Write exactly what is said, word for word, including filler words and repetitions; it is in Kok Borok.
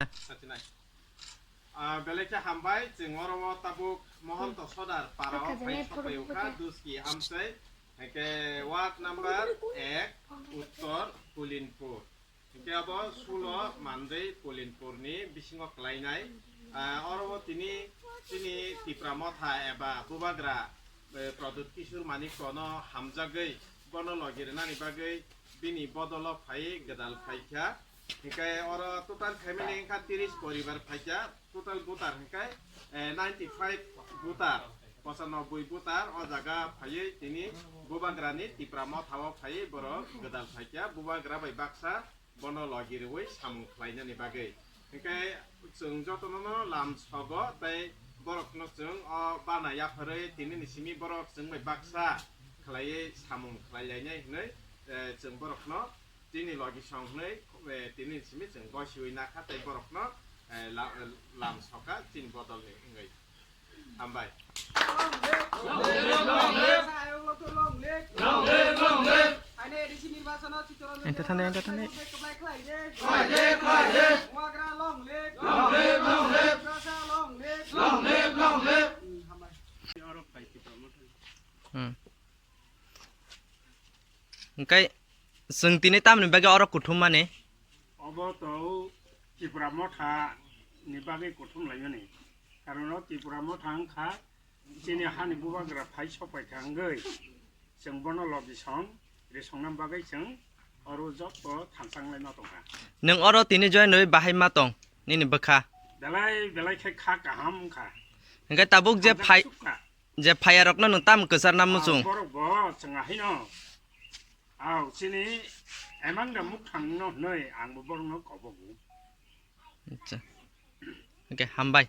Sachinai. Ah, belai khe hambai, chwng oro o tabuk Moholto Sodar para o phai sopai ukha, Duski Hamsai, hwnkhe ward number ek, Uttor Pulinpur. Hwnkhe abo sulo mandwi Pulinpurni bisingo klainai. Ah, oro o tini chini Tipra Motha eba Bubagra, eh, Pradyut Kishore Manikya no hamjagwi bono logi rwnani bagwi bini bodolo phai gwdal phaikha. Hwnkhe oro total family wngkha tiris poribar phaikha, total voter hwnkhe, eh, ninety five voter, pochanoboi voter o jaga phaiwi tini Bubagrani Tipra Motha o phaiwi borok gwdal phaikha, Bubagra bai baksa bono logi rwui samung khlainani bagwi. Hwnkhe chwng jotono no lam sogo tei borokno chwng o bana yapharwi tinini simi borok chwng bai baksa khlaiwi samung khlai lainai hwnwi, eh, chwng borokno chini logi song hwnwi, eh, tinini simi chwng gosiui nakha tei borokno, eh, la-, lam soka chini bodolni wngwi. Hambai. Ente thane, ente thane. Hmm. Hwnkhe chwng tini tamni bagwi oro kuthum mani? Obo to Tipra Motha ni bagwi kuthum laimani. Karon o Tipra Motha wngkha chini hani Bubagra phai sopai kha wngwi chwng bono logi song risongna bagwi chwng oro joto thansa wnglaima tongkha. Nwng oro tini join rwi bahai ma tong nini bwkha? Belai belai khe kha kaham wngkha. Hwnkhe tabuk je phai, je phaiya rokno nwng tamo kwcharna muchung? Borok bo chwng ahino. Aw, chini emang da mukhang no hnoi, ang bo borok no kobogo. Acha. Hwnkhe hambai.